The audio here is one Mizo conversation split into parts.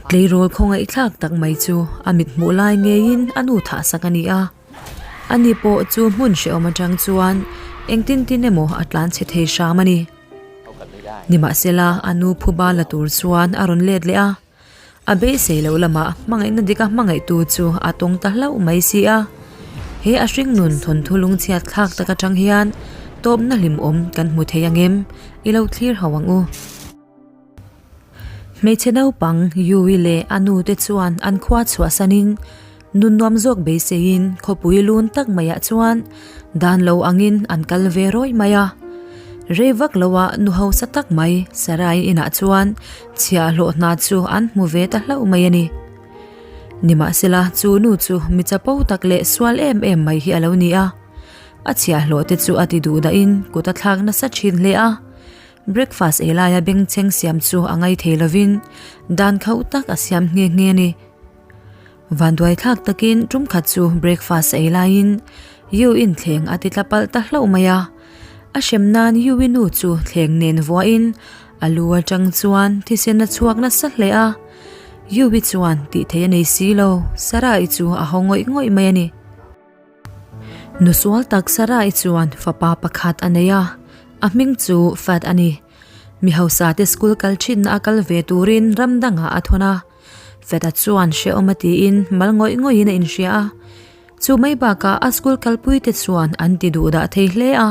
Tleirawl khawngaihthlak tak mai chu a mit hmuh lai ngeiin a nu thah sak a ni a. Ani pawh chu hmun hrehawm atang chuan engtin tin emaw a tlan chhe thei hram a ni. Nimahsela a nu phuba la tur chuan a rawn let leh a. A beisei loh lamah hmangaihna dika hmangaihtu chu a tawng ta hlauh mai si a. He a hringnun thawnthu lungchhiat thlak tak atang hian tawpna hlimawm kan hmu thei angem i lo thlir ho ang u. Hmeichhe naupang Yui leh a nu te chuan an khua chhuahsanin nun nuam zawk beiseiin khawpui lun tak maiah chuan dan lo angin an kal ve rawih mai a. Rei vak loah nu hausa tak mai Sarai inah chuan chhiahhlawh hna chu an hmu ve ta hlauh mai a ni. Nimahsela chu nu chu mi chapo tak leh sual em em mai hi a lo ni a. A chhiahhlawh te chu a ti duh dahin kut a thlak nasa thin hle a. Breakfast ei laia bengchheng siam chu a ngai thei lovin dan khauh tak a siam nghe nghe a ni. Vanduai thlak takin tum khat chu breakfast ei laiin Yu in thleng a ti tla palh ta hlauh mai a. A hrem nan Yu i nu chu thleng nen vuahin a lu atang chuan thisen a chhuak nasa hle a. Yu i chuan tih theih a nei si lo, Sarah i chu a haw ngawih ngawih mai a ni. Nusual tak Sarai chuan fapa pakhat a nei a, a hming chu Fat a ni. Mi hausa te school kal thinna a kal ve turin ram dangah a thawn a. Fat-a chuan hrehawm a tiin mal ngawih ngawihin a inhria a. Chu mai bakah a school kalpui te chuan an ti duh dah thei hle a,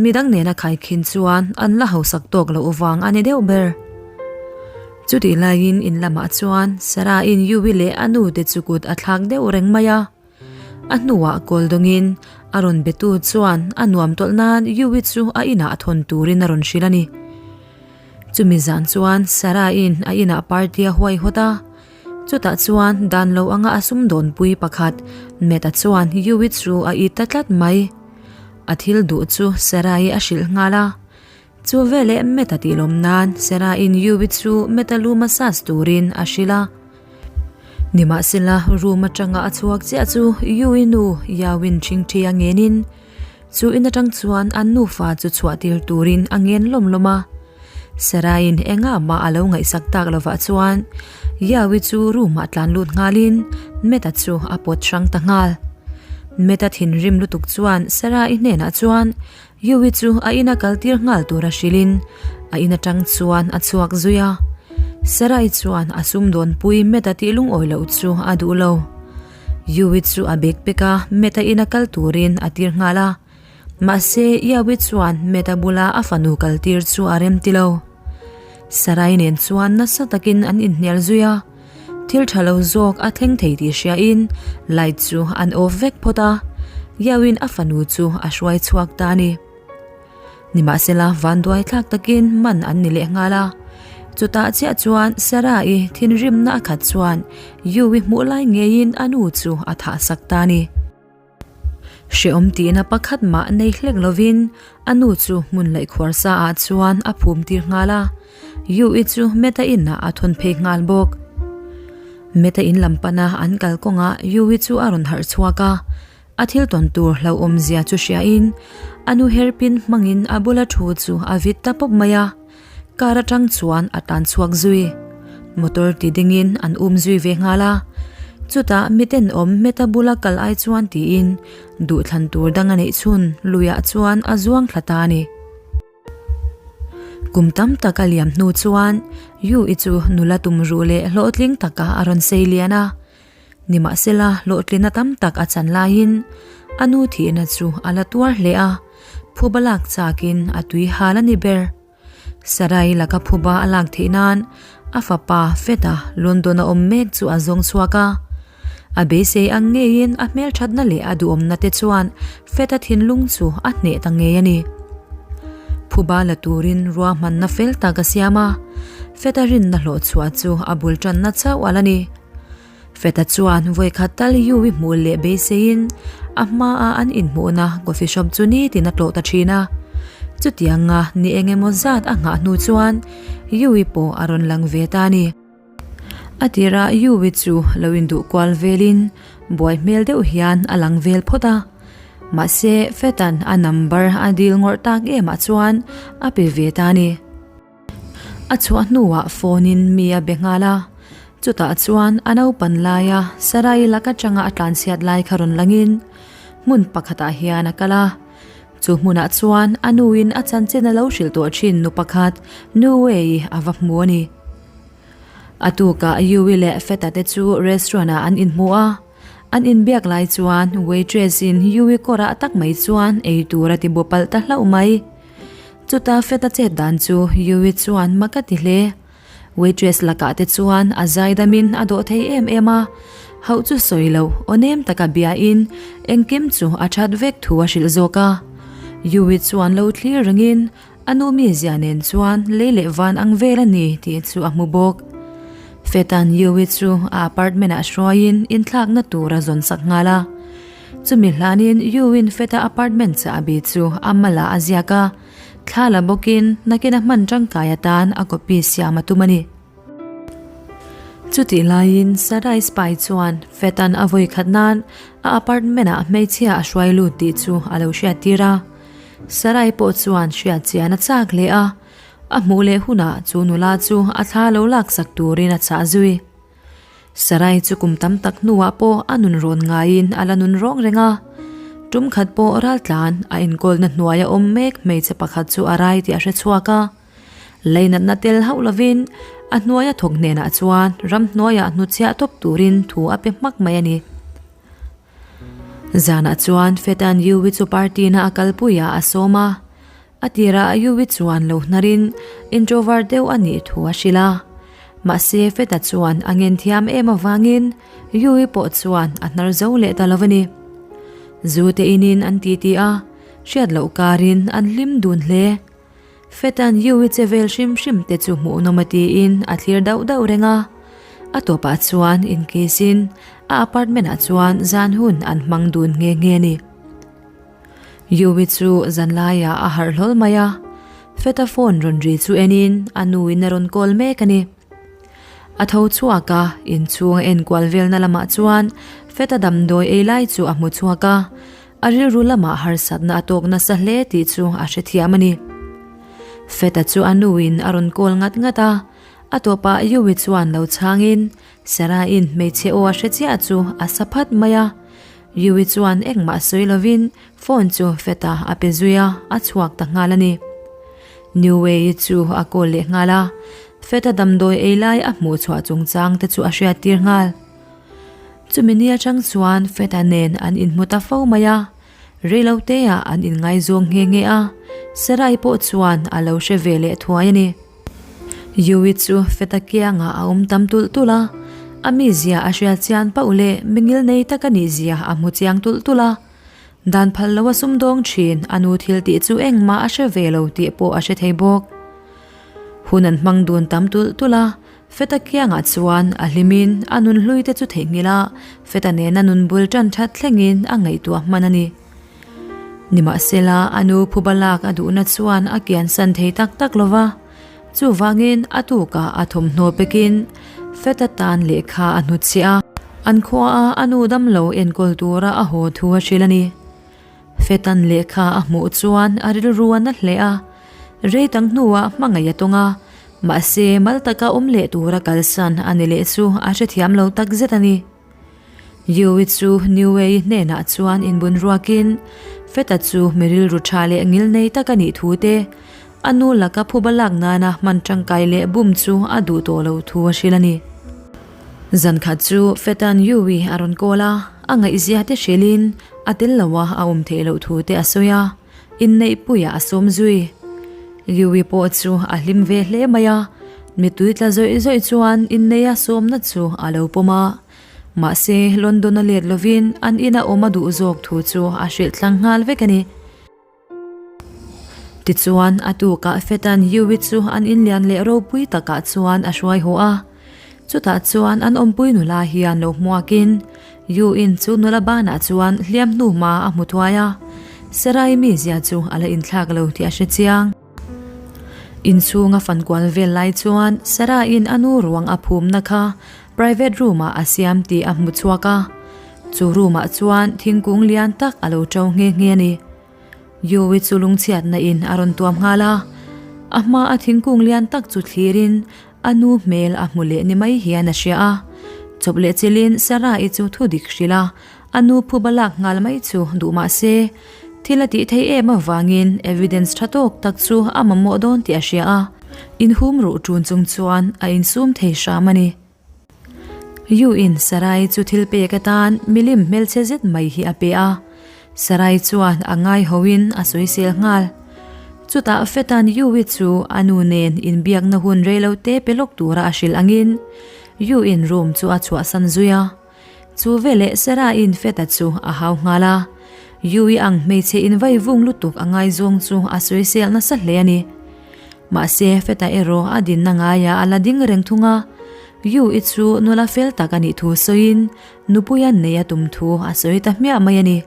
midang nena khaikhin chuan an la hausak tawk loh vang a ni deuh ber. Chutih laiin in lamah chuan Sarah-in Yui leh a nu te chu kut a thlak deuh reng mai a. A hnuah kawl dawngin a rawn betu chuan a nuam tawlh nan Yui chu a inah thawn turin a rawn hrilh a ni. Chumi zan chuan Sarah-in a inah party a huaihawt a, chutah chuan dan lo anga a sumdawnpui pakhat Matt-a chuan Yui chu a it ta tlat mai. A thil duh chu Sarah-i a hrilh nghal a, chu veleh Matt-a tih lawm nan Sarah-in Yui chu Matt-a lu massage turin a hrilh a. Nimahsela, room atanga a chhuak chiah chu Yui nu Yawin ṭhingṭhi a ngenin, chu in atang chuan an nufa chu chhuah tir turin a ngen lawm lawm a. Saraiin engah mah a lo ngaihsak tak lovah chuan Yawi chu room ah tlan lut nghalin Meta chu a pawt hrang ta nghal. Meta thinrim lutuk chuan Sarai hnenah chuan Yui chu a ina kal tir nghal tura hrilhin a in atang chuan a chhuak zui a. Sarai chuan a sumdawnpui Meta tih lungawi loh chu a duh lo. Yui chu a bek pek a, Meta ina kal turin a tir nghal a. Mahse, Yui chuan Meta bula a fanu kal tir chu a rem ti lo. Sarai nen chuan nasa takin an inhnial zui a. Thil tha lo zawk a thleng thei tih hriain light chu an off vek phawt a, Yawin a fanu chu a hruai chhuak ta a ni. Nimahsela vanduai thlak takin man an ni leh nghal a, chutah chiah chuan Sarah-i thinrimna a khat chuan Yui hmuh lai ngeiin a nu chu a thah sak ta a ni. Hreawm tihna pakhat mah nei hlek lovin a nu chu hmun laih khuar sa ah chuan a phum tir nghal a, Yui chu Meta in ah a thawn phei nghal bawk. Meta in lam pana an kal kawngah Yui chu a rawn harh chhuak a, a thil tawn tur hlauhawm zia chu hriain a nu herpin hmangin a bula thu chu a vit ta pawp mai a. Car atang chuan a tan chhuak zui. Motor ti dingin an um zui ve nghal a. Chutah miten awm Meta bula kal ai chuan tiin duhthlan tur dang a neih chhun luiah chuan a zuang thla ta a ni. Kum tam tak a liam hnu chuan Yu-i chu nula tum ruh leh hlawhtling takah a rawn sei lian a. Nimahsela hlawhtlina tam tak a chan laiin a nu thihna chu a la tuar hle a, phuba lak chakin a tui hal a ni ber. Sarai laka phuba a lak theih nan a fapa Feta London a awm mek chu a zawng chhuak a. A beisei ang ngeiin a hmelthatna leh a duhawmna te chuan Feta thinlung chu a hneh ta ngei a ni. Phuba la turin ruahmanna fel tak a siam a, Feta rinna hlawhchhuah chu a bul tanna chauh a la ni. Feta chuan vawikhat tal Yui hmuh leh beiseiin a hmaa an inhmuhna coffee shop chu nitin a tlawh ta thin a. Chutianga ni eng emaw zat a nghah hnu chuan Yui pawh a rawn lang ve ta a ni. A tirah Yui chu lo induh kual velin buai hmel deuh hian a lang vel phawt a. Mahse Feta'n a number a dil ngawrh tak emah chuan a pe ve ta a ni. A chhuah hnuah phone in mi a be nghal a. Chutah chuan a naupan laia Sarai lak atanga a tlanchhiat lai kha rawn langin hmun pakhatah hian a kal a. Chu hmunah chuan a nuin a chanchin a lo hrilh tawh thin nu pakhat Nuwei a va hmu a ni. A tukah Yui leh Feta te chu restaurant ah an inhmu a. An inbiak lai chuan waitress in Yui kawrah tak mai chuan ei tur a ti bu palh ta hlauh mai. Chuta Feta chet dan chu Yui chuan mak a ti hle. Waitress lakah te chuan a zaidamin a dawh thei em em a, hauh chu sawi lo aw nem taka biain engkim chu a that vek thu a hrilh zawk a. Yui chuan lo thlir rengin a nu mizia nen chuan lei leh van ang vel a ni tih chu a hmu bawk. Fetan Yui chu a apartment ah hruaiin inthlakna tur a zawn sak nghal a. Chumi hlanin Yui'n Feta apartment chahbi chu a malah a ziak a. Thla la bawkin nakin a hman tangkai atan a copy siam a tum a ni. Chutih laiin Sarai spy chuan Fetan a vawi khat nan a apartment ah hmeichhia a hruai lut tih chu a lo hriat tir a. Sarai pawh chuan hriat chian a chak hle a, a hmuh leh hunah chu nula chu a thla lo laksak turin a chah zui. Sarai chu kum tam tak hnuah pawh a nun rawn ngaiin a la nun rawng reng a. Tum khat pawh raltlan a inkawlna hnuaia awm mek hmeichhe pakhat chu a rai tih a hre chhuak a. Leinatna tel hauh lovin a hnuaia thawk hnenah chuan ramhnuaiah hnutchhiah tawp turin thu a pe hmak mai a ni. Zanah chuan Fetan Yui chu party na a kalpuiah a sawm a. A tirah Yui chuan lo hnarin introvert deuh a nih thu a hrilh a. Mahse Feta chuan a ngen thiam em avangin Yui pawh chuan a hnar zo leh ta lo a ni. Zu te inin an titi a, hriat loh karin an hlim dun hle. Fetan Yui che vel hrim hrim te chu hmuhnawm a tiin a thlir dauh dauh reng a. A tawpah chuan inkisin a apartment ah chuan zan hun an hmang dun nghe nghe a ni. Yui chu zanlaiah a harh hlawl mai a, Feta phone rawn ri chu enin a nuin a rawn call mek a ni. A tho chhuak a, inchhung a enkual velna lamah chuan Feta damdawi ei lai chu a hmu chhuak a, a rilru lamah harsatna a tawk nasa hle tih chu a hrethiam a ni. Feta chu a nuin a rawn call ngat ngat a, a tawpah Yui chuan lo chhangin Sarah-in hmeichhe aw a hre chiah chu a sa phat mai a, Yui chuan engmah sawi lovin phone chu Feta a pe zui a, a chhuak ta nghal a ni. Niue-i chu a call leh nghal a, Feta damdawi ei lai a hmuh chhuah chungchang te chu a hriat tir nghal. Chumi ni atang chuan Feta nen an inhmu ta fo mai a, reiloteah an inngaizawng nghe nghe a, Sarai pawh chuan a lo hre ve leh thuai a ni. Yui chu Feta kiangah a awm tam tulh tulh a, a mizia a hriat chian pauh leh mingil nei tak a nih zia a hmu chiang tulh tulh a. Dan phal lo a sumdawng thin, a nu thil tih chu engmah a hre ve lo tih pawh a hre thei bawk. Hun an hmang dun tam tulh tulh a, Feta kiangah chuan a hlimin a nun hlui te chu theihnghilh a, Feta nena nun bul tan that thlengin a ngaihtuah hman a ni. Nimahsela, a nu phuba lak a duhna chuan a kiansan thei tak tak lo va, chuvangin a tukah a thawmhnaw pekin Feta tan lehkha a hnutchhiah a, an khuaah a nu damlo enkawl tura a haw thu a hrilh a ni. Fetan lehkha a hmuh chuan a rilru a na hle a, rei tang hnuah hmangaih a tawng a, mahse mal taka awm leh tura kalsan a ni leh chu a hrethiam lo takzet a ni. Yui chu Niue-i hnenah chuan inbun ruakin, Feta chu mi rilru tha leh ngil nei tak a nih thu te, a nu laka phuba lak nana hman tangkai leh bum chu a duh tawh lo thu a hrilh a ni. Zan khat chu Feta'n Yui a rawn call a, a ngaihzia te hrilhin a tel loa a awm theih loh thu te a sawi a, inneihpuiah a sawm zui. Yui pawh chu a hlim ve hle mai a, mittui tla zawih zawih chuan inneia sawmna chu a lo pawm a. Mahse, London a let lovin an ina awm a duh zawk thu chu a hrilh tlang nghal vek a ni. Tichuan, a tukah Fetan Yui chu an inlian leh ropui takah chuan a hruai haw a. Chutah chuan an awmpui nula hian lo hmuakin Yu-in chu nula banah chuan hliam hnu hma a hmu thuai a, Sarai mizia chu a la inthlak lo tih a hre chiang. Inchhung a fankual vel lai chuan Sarah-in a nu ruang a phumna kha private room-ah a siam tih a hmu chhuak a, chu room-ah chuan thingkung lian tak a lo ṭo nghe nghe a ni. Yui chu lungchhiatna in a rawn tuam nghal a, a hma a thingkung lian tak chu thlirin A nu hmel a hmu leh ni mai hian a hria a. Chawp leh chilhin Sarah-i chu thu dik hrilh a, a nu phuba lak nghal mai chu duh mah se, thil a tih theih em avangin evidence tha tawk tak chu a mamawh dawn tih a hria a. Inhum ruh ṭun chung chuan a insum thei hram a ni. Yu-in Sarai chu thil pek atan milim hmelchhe zet mai hi a pe a. Sarai chuan a ngai hoin a sawisel nghal. Chutah Fetan Yu-i chu a nu nen inbiakna hun reilote pe lawk tura a hrilh angin Yu-in room chu a chhuahsan zui a. Chu veleh Saraiin Feta chu a hau nghal a. Yui ang hmeichhe invai vung lutuk a ngaizawng chu a sawisel nasa hle a ni. Mahse Feta erawh a dinna ngaiah a la ding reng thung a. Yui chu nula fel tak a nih thu sawiin nupui a nei a tum thu a sawi ta hmiah mai a ni.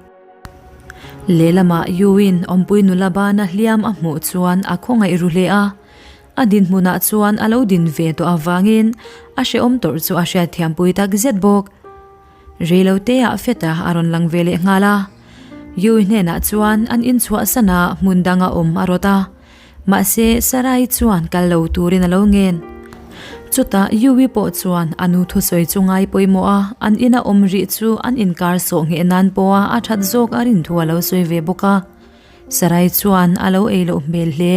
Lehlamah Yuiin awmpui nula bana hliam a hmuh chuan a khawngaih ru hle a. A dinhmunah chuan a lo din ve tawh avangin a hrehawm tawrh chu a hriatthiampui tak zet bawk. Reiloteah Feta a rawn lang ve leh nghal a. Yui hnenah chuan an inchhuahsan a hmun danga awm a rawt a. Mahse Sarai chuan kal lo turin a lo ngen. Chutah Yui pawh chuan a nu thusawi chu ngai pawimawh a, an ina awm rih chu an inkar sawh ngheh nan pawha a that zawk a rin thu a lo sawi ve bawk a. Sarai chuan a lo ei loh hmel hle.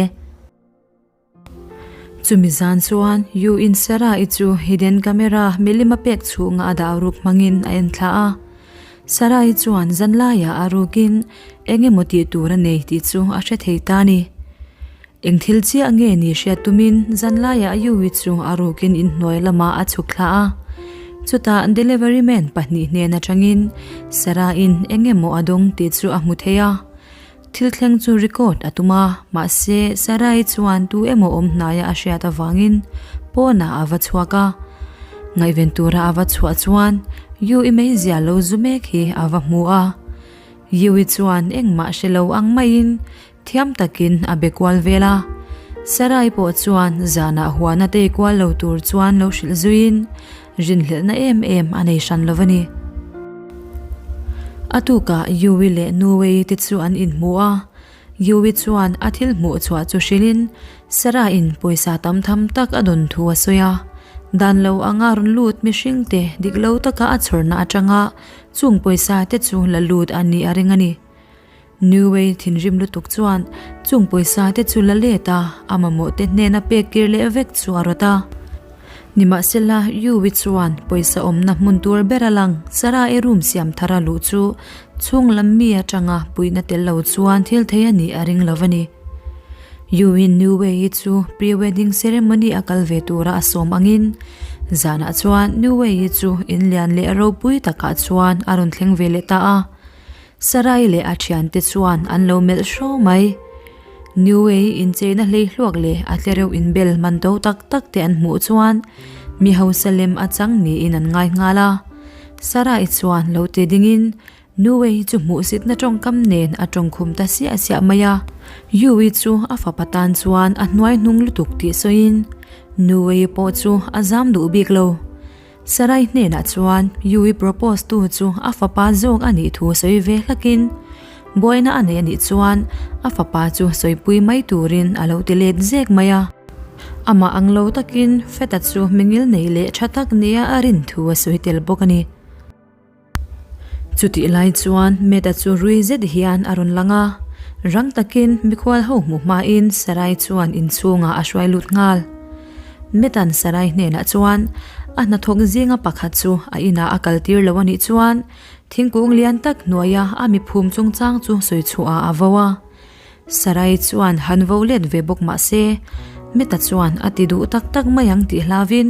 Chumi zan chuan Yu in Sarah-i chu hidden camera milim a pek chhunga a dah ruk hmangin a en thla a. Sarah-i chuan zan laiah a rukin eng emaw tih tur a nei tih chu a hre thei ta a ni. Eng thil chiah nge ni hriat tumin zan laiah Yu-i chu a rukin inhnuai lamah a chhuk thla a. Chutah delivery man pahnih hnen atangin Sarah-in eng emaw a dawng tih chu a hmu thei a. Thil thleng chu record a tum a, mahse Sarai chuan tu emaw awm hnaia a hriat avangin pawnah a va chhuak a. Ngaihven tura a va chhuah chuan Yui meizia lo zu mek hi a va hmu a. Yui chuan engmah hre lo ang maiin thiam takin a be kual vel a. Sarai pawh chuan zanah huana tei kual lo tur chuan lo hrilh zuiin Rinhlelhna em em a nei hran lo a ni. A tukah Yui leh Nuwei te chu an inhmu a, Yui chuan a thil hmuh chhuah chu hrilhin Sarah-in pawisa tam tham tak a dawn thu a sawi a. Dan lo anga rawn lut mihring te dik lo taka a chhawrna atanga chung pawisa te chu la lut a nih a ring a ni. Neway thinrim lutuk chuan chung pawisa te chu la let a, a mamawh te hnena pek tir leh vek chu a rawt a. Nimahsela, Yui chuan pawisa awmna hmun tur ber a lang, Sarah-i room siam thar a luh chu chhung lam mi atanga puihna tel lo chuan thil thei a nih a ring lo a ni. Yui-in Neway-i chu pre-wedding ceremony a kal ve tura a sawm angin, zanah chuan Neway-i chu in lian leh ropui takah chuan a rawn thleng ve leh ta a. Sarai leh a thiante chuan an lo melh hraw mai. Niue incheina hlei hluak leh a tlereuh inbel man to tak tak te an hmuh chuan mi hausa lem a chang niin an ngai nghal a. Sarai chuan lo ti dingin Niue chu hmuhsitna tawngkam nen a tawngkhum ta siah siah mai a. Yui chu a fapa tan chuan a hnuai hnung lutuk tih sawiin Niue pawh chu a zam duh bik lo. Sarai hnenah chuan Yui propose tu chu a fapa zawk a nih thu sawi ve hlakin buaina a nei a nih chuan a fapa chu sawipui mai turin a lo ti let zek mai a. Amah ang lo takin Feta chu mingil nei leh tha tak nia a rin thu a sawi tel bawk a ni. Chutih lai chuan Meta chu rui zet hian a rawn lang a, rang takin mikhual ho hmu hmain Sarai chuan inchhungah a hruai lut nghal. Meta'n Sarai hnenah chuan a hnathawk zinga pakhat chu a inah a kal tir lo a nih chuan thingkung lian tak hnuaia a miphum chungchang chu sawi chhuahah a vo a. Sarai chuan han vo let ve bawk mah se Meta chuan a ti duh tak tak mai ang tih hlauvin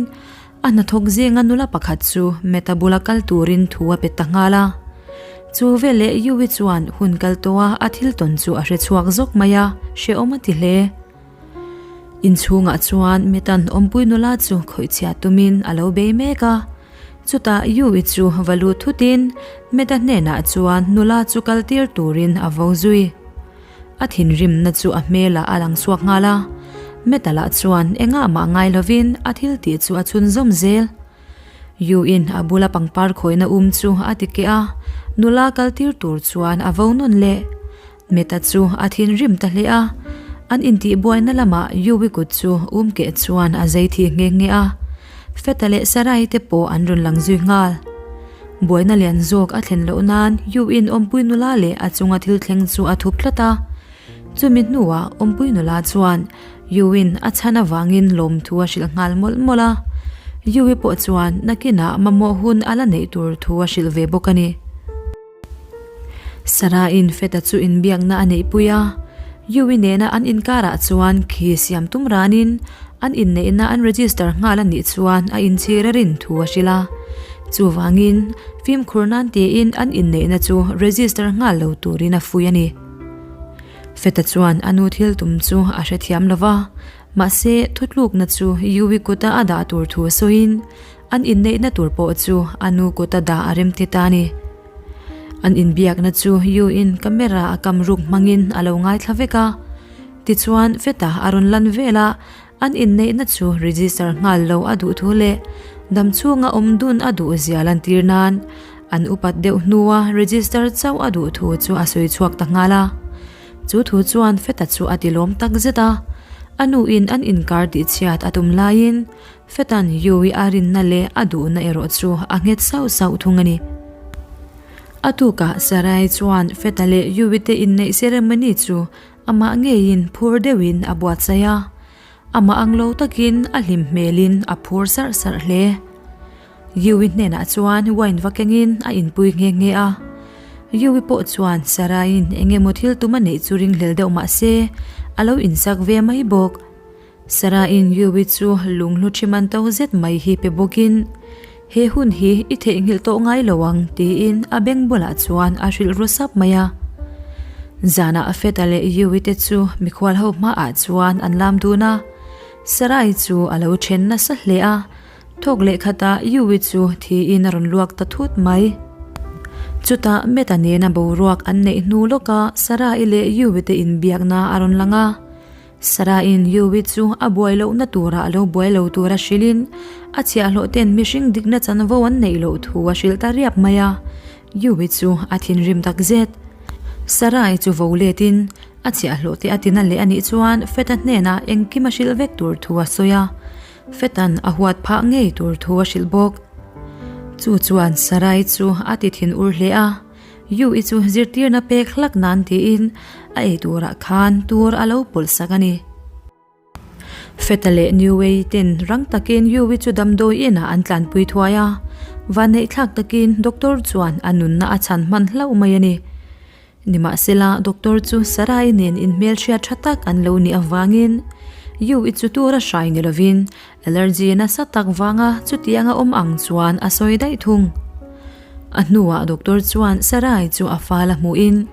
A hnathawk zinga nula pakhat chu Meta bula kal turin thu a pe ta nghal a. Chu veleh Yui chuan hun kal tawha a thil tawn chu a hre chhuak zawk mai a, hrehawm a ti hle. Inchhungah chuan Meta'n awmpui nula chu khawihchhiah tumin a lo bei mek a. Chutah Yui chu va lut thutin Meta hnenah chuan nula chu kal tir turin a vo zui. A thinrimna chu a hmelah a lang chhuak nghal a, Meta-lah chuan engah mah ngai lovin a thil tih chu a chhunzawm zel. Yu-in a bula pangpar khawihna um chu a ti keh a, nula kal tir tur chuan a vo nawn leh. Meta chu a thinrim ta hle a. An intihbuaina lamah Yui kut chu um keh chuan a zei thi nghe nghe a. Feta leh Sarai te pawh an rawn lang zui nghal. Buaina lian zawk a thlen loh nan Yui'n awmpui nula leh a chunga thil thleng chu a thup tlat a. Chumi hnuah awmpui nula chuan Yui'n a chhan avangin lawmthu a hrilh nghal mawlh mawlh a. Yui pawh chuan nakinah mamawh hun a la neih tur thu a hrilh ve bawk a ni. Sarah-in Feta chu inbiakna a neihpui a, Yui nena an inkarah chuan khi siam tum ranin an inneihna an register nghal a nih chuan a inchhir a rin thu a hrilh a. Chuvangin, fimkhur nan tiin an inneihna chu register nghal lo turin a fuih a ni. Feta chuan a nu thil tum chu a hrethiam lo va, mahse thutlukna chu Yui kuta a dah tur thu sawiin An inneihna tur pawh chu a nu kuta dah a rem ti ta a ni. An inbiakna chu Yu in camera a kam ruk hmangin a lo ngaithla vek a. Tichuan Feta a rawn lan vel a, an inneihna chu register nghal lo a duh thu leh dam chhunga awm dun a duh zia lantir nan an upat deuh hnua register chauh a duh thu chu a sawi chhuak ta nghal a. Chu thu chuan Feta chu a tilawm tak zet a, a nuin an inkar tihchhiat a tum laiin Fetan Yui a rinna leh a duhna erawh chu a nghet sauh sauh thung a ni. A tukah Sarai chuan Feta leh Yui te inneih ceremony chu amah ngeiin phur deuhin a buatsaih a. Amah ang lo takin a hlim hmelin a phur sarh sarh hle. Yui hnenah chuan wine va kengin a inpui nghe nghe a. Yui pawh chuan Saraiin eng emaw thil tum a neih chu ringhlel deuh mah se a lo insak ve mai bawk. Sarah-in Yui chu lunghlu thi man to zet mai hi pe bawkin, He hun hi i theihnghilh tawh ngai lo ang, tiin a beng bulah chuan a hrilh ru sap mai a. Zanah Feta leh Yui te chu mikhual ho hmaah chuan an lam dun a. Sarah-i chu a lo then nasa hle a, thawk leh khatah Yui chu thiin a rawn luak ta thut mai. Chutah Meta nena boruak an neih hnu lawkah Sarah-i leh Yui te inbiakna a rawn lang a. Sarah-in Yui chu a buai lohna turah lo buai lo tura hrilhin, a chhiahhlawh ten mihring dikna chanvo an neih loh thu a hrilh ta riap mai a. Yui chu a thinrim tak zet. Sarah-i chu vo letin, a chhiahhlawh te a tina leh a nih chuan Feta hnenah engkim a hrilh vek tur thu a sawi a. Feta'n a huat phah ngei tur thu a hrilh bawk. Chu chuan Sarah-i chu a ti thin ur hle a. Yu i chu zirtirna pek hlak nan tiin a ei turah khan tur a lo pawlh sak a ni. Feta leh Niuwei ten rang takin Yu i chu damdawi inah an tlanpui thuai a, vanneihthlak takin doctor chuan a nunna a chhan hman hlauh mai a ni. Nimahsela doctor chu Sarai nen inhmelhriat tha tak an lo nih avangin Yu i chu tur a hrai ni lovin Allergy nasa tak vanga chutianga awm ang chuan a sawi daih thung. A hnuah doctor chuan Sarai chu a fal a hmuhin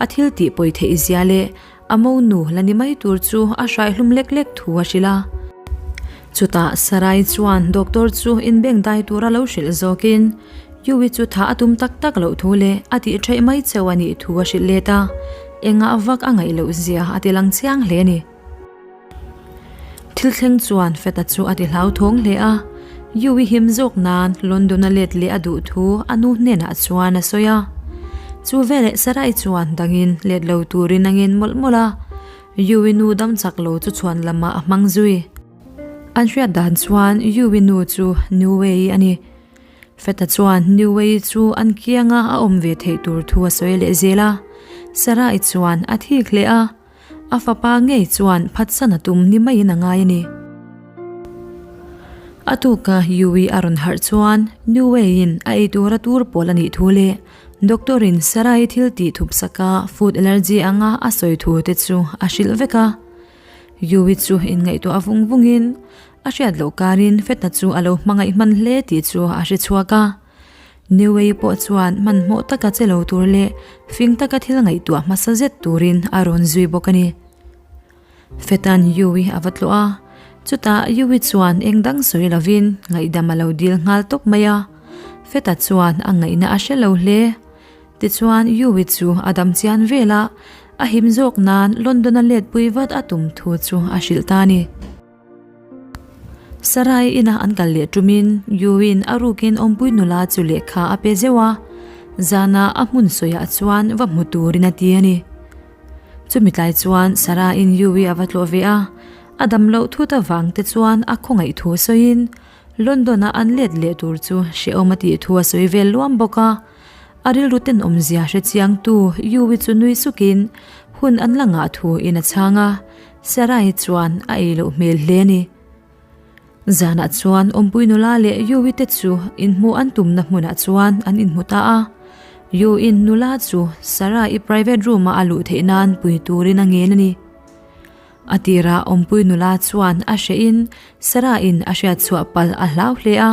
a thil tih pawi theih zia leh a monu la ni mai tur chu a hraihlum lek lek thu a hrilh a. Chutah Sarai chuan doctor chu inbeng dai tura lo hrilh zawkin Yui chu thah a tum tak tak loh thu leh a tih theih mai cheu a nih thu a hrilh let a, engah vak a ngaih loh zia a ti lang chiang hle a ni. Thil thleng chuan Feta chu a ti hlauthawng hle a, Yui him zawk nan London a let leh a duh thu a nu hnenah chuan a sawi a. Chu veleh Sarai chuan dangin let lo turin a ngen mawlh mawlh a, Yui nu dam chak lo chu chhuan lamah a hmang zui. An hriat dan chuan Yui nu chu Nuwei a ni. Feta chuan Nuwei chu an kianga a awm ve theih tur thu a sawi leh zel a, Sarai chuan a thik hle a. A fapa ngei chuan phatsan a tum ni maiin a ngai a ni. A tuka Yui a rawn harh chuan Nuwei-in a ei tura tur pawl a nih thu leh Doctor-in Sarai thil tih thup saka food allergy anga a sawi thu te chu a hrilh vek a. Yui chu inngaihtuah vung vungin a hriat loh karin Feta chu a lo hmangaih hman hle tih chu a hre chhuak a. Niwei pawh chuan hmanhmawh taka che lo tur leh fing taka thil ngaihtuah hmasa zet turin a rawn zui bawk a ni. Fetan Yui a va tlawh a, chutah Yui chuan eng dang sawi lovin ngaihdam a lo dil nghal tawp mai a. Feta chuan a ngaihna a hre lo hle. Tichuan Yui chu a dam chian vel a, a him zawk nan London-a letpui vat a tum thu chu a hrilh ta a ni. Sarai ina an kal leh tumin Yuin a rukin awmpui nula chu lehkha a pe zeuh a, zana a hmun sawiah chuan va hmu turin a ti a ni. Chumi tlai chuan Sarah-in Yui a va tlawh ve a, a dam loh thut avang te chuan a khawngaih thu sawiin London-a an let leh tur chu hrehawm a tih thu a sawi vel luam bawk a. A rilru tenawmzia hre chiangtu Yui chu nui sukin hun an la ngah thu in a chhang a, Sarah-i chuan a ei loh hmel hle a ni. Zanah chuan awmpui nula leh Yui te chu inhmuh an tumna hmunah chuan an inhmu ta a. Yui-in nula chu Sarah-i private room-a a luh theih nan pui turin a ngen a ni. A tirah awmpui nula chuan a hrehin Sarah-in a hriat chhuah palh a hlau hle a.